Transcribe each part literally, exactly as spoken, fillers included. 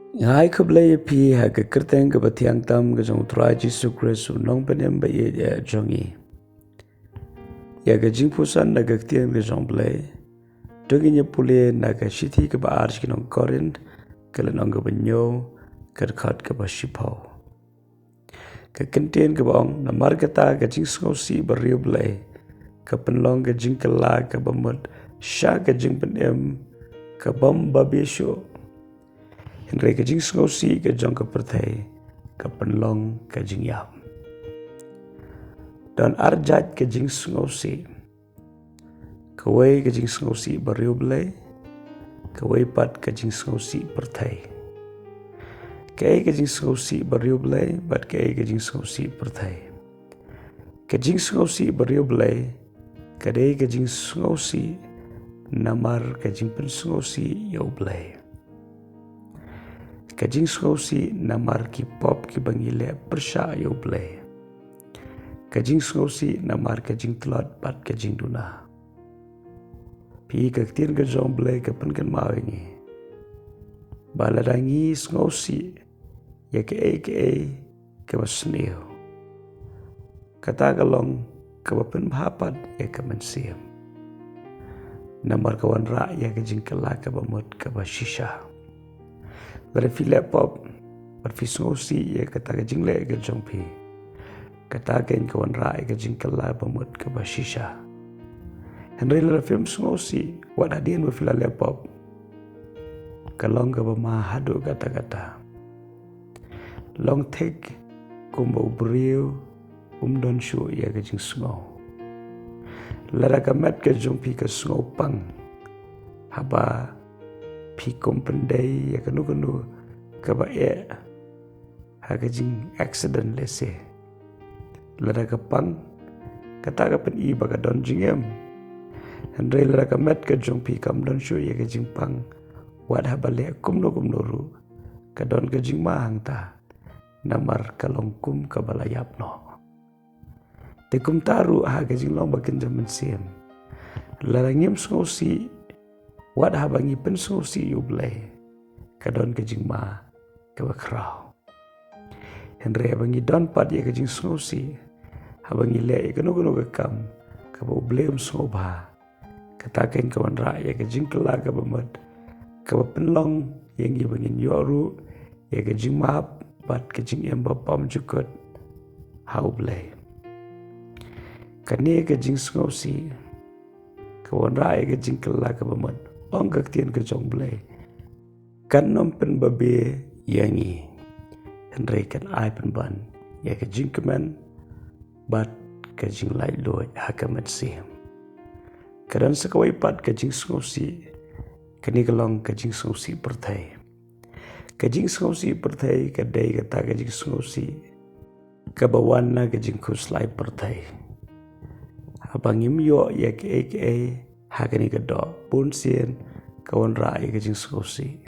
Nga ai khublei ïa phi ha ka kyrteng kaba thiang tam ka jong u Trai Jisu Khrist, u nongpynim ba ïeit jong ngi. Ïa ka jingpuson na ka ktien ka jong u Blei, to ngin ïa pule na ka shithi kaba ar sha ki nong Korinth, ka lynnong kaba hynñiew, ka dkhot kaba shiphew. Ka kyntien kaba ong, namar kata ka jingsngewsih bariewblei ka pynlong ka jingkylla kaba mut sha ka jingpynim ka bym babe shuh. Hynrei ka jingsngewsih ka jong ka pyrthei ka pynlong ka jingïap. Don ar jait ka jingsngewsih. Kawei ka jingsngewsih bariewblei, kawei pat ka jingsngewsih pyrthei. Kaei ka jingsngewsih bariewblei bad kaei ka jingsngewsih pyrthei. Ka jingsngewsih bariewblei ka dei ka jingsngewsih namar ka jingpynsngewsih ïa u Blei. Ka jingsngewsih namar ki pop kiba ngi leh pyrshah ïa u Blei. Ka jingsngewsih namar ka jingtlot bad ka jingduna. Phi, ka ktien ka jong u Blei ka pynkynmaw ïa ngi ba lada ngi sngewsih ïa kaei kaei kaba sniew, kata ka long kaba pynbha pat ïa ka mynsiem. Namar ka wanrah ïa ka jingkylla kaba mut kaba shisha. Lada phi leh pop bad phi sngewsih ïa kata ka jingleh ka jong phi, kata kein ka wanrah ïa ka jingkylla ba mut kaba shisha. Hynrei lada phim sngewsih wat hadien ba phi la leh pop, ka long kaba ma haduh katta katta. Long thik kumba u briew um don shuh ïa ka jingsngew. Lada ka met ka jong phi ka sngew pang haba phi kum pyndei ïa kano kano kaba eh ha ka jing accident lehse. Lada ka pang, kata ka pyni ba ka don jingim. Hynrei lada ka met ka jong phi kam don shuh ïa ka jingpang, wat haba leh kumno kumno ruh, ka don ka jingma hangta. Namar ka long kum kaba la ïap noh. Te kumta ruh ha ka jinglong ba kynja mynsiem, lada ngim sngewsih wat haba ngi pynsngewsih ïa u Blei, ka don ka jingma kaba khraw. Hynrei haba ngi don pat ïa ka jingsngewsih haba ngi leh ïa kano kano ka kam kaba u Blei um sngewbha, kata kein ka wanrah ïa ka jingkylla kaba mut, kaba pynlong ïa ngi ba ngin ïoh ruh ïa ka jingmap bad ka jingim ba bymjukut ha u Blei. Kane ka jingsngewsih ka wanrah ïa ka jingkylla kaba mut, ong ka ktien ka jong u Blei, kan ym pynbabe ïa ngi, hynrei kan ai pynban ïa ka jingkmen bad ka jinglaitluid ha ka mynsiem. Ka don sa kawei pat ka jingsngewsih, kane ka long ka jingsngewsih pyrthei. Ka jingsngewsih pyrthei ka dei kata ka jingsngewsih kaba wan na ka jingkhuslai pyrthei. Haba ngim ïoh ïa kaei kaei ha kane ka doh, bunsien ka wanrah ïa ka jingsngewsih.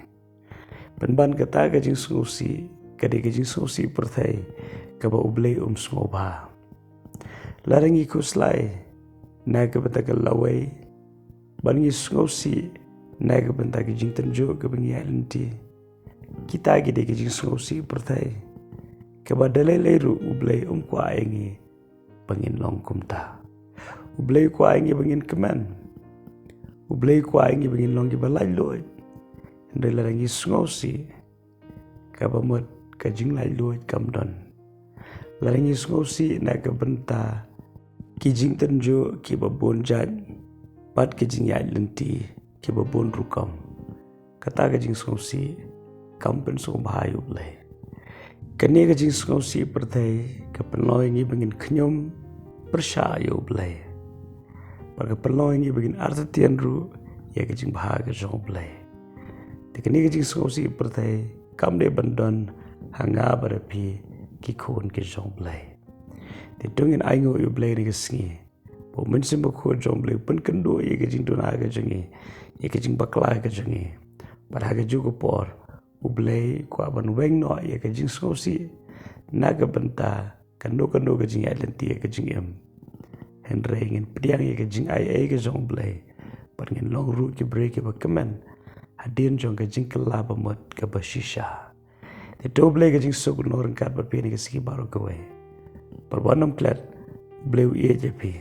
Pynban kata ka jingsngewsih ka dei ka jingsngewsih pyrthei kaba u Blei um sngewbha. Lada ngi khuslai na ka bynta ka lawei, bad ngi sngewsih na ka bynta ka jingtynjuh kaba ngi ïaid lynti, kita ki dei ka jingsngewsih pyrthei kaba da lei lei ruh u Blei um kwah ïa ngi ba ngin long kumta. U Blei u kwah ïa ngi ba ngin kmen. U Blei u kwah ïa ngi ba ngin long kiba laitluid. Hynrei lada ngi sngewsih, kaba mut ka jinglaitluid kam don. Lada ngi sngewsih na ka bynta ki jingtynjuh kiba bun jait bad ki jingïaid lynti kiba bun rukom, kata ka jingsngewsih kam pynsngewbha ïa u Blei. Kane ka jingsngewsih pyrthei ka pynlong ïa ngi ba ngin khñium pyrshah ïa u Blei. Bad ka pynlong ïa ngi ba ngin artatien ruh ïa ka jingbha ka jong u Blei. Te kane ka jingsngewsih pyrthei kam dei ban don ha nga bad ha phi, ki khun ki jong u Blei. Te to ngin ainguh ïa u Blei ha kane ka sngi ba u Mynsiem Bakhuid jong u Blei u pynkynduh ïa ka jingduna ka jong ngi, ïa ka jingbakla ka jong ngi. Bad ha kajuh ka por u Blei u kwah ban weng noh ïa ka jingsngewsih na ka bynta kano kano ka jingïaid lynti ïa ka jingim. Hynrei ngin pdiang ïa ka jingaiei ka jong u Blei bad ngin long ruh ki briew kiba kmen hadien jong ka jingkylla ba mut kaba shisha. Te to Blei ka jingsuk un long ryngkat bad phi ha kane ka sngi baroh kawei. Bad wat nym klet, Blei u ïeit ïa phi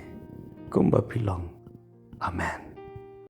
kumba phi long. Amen.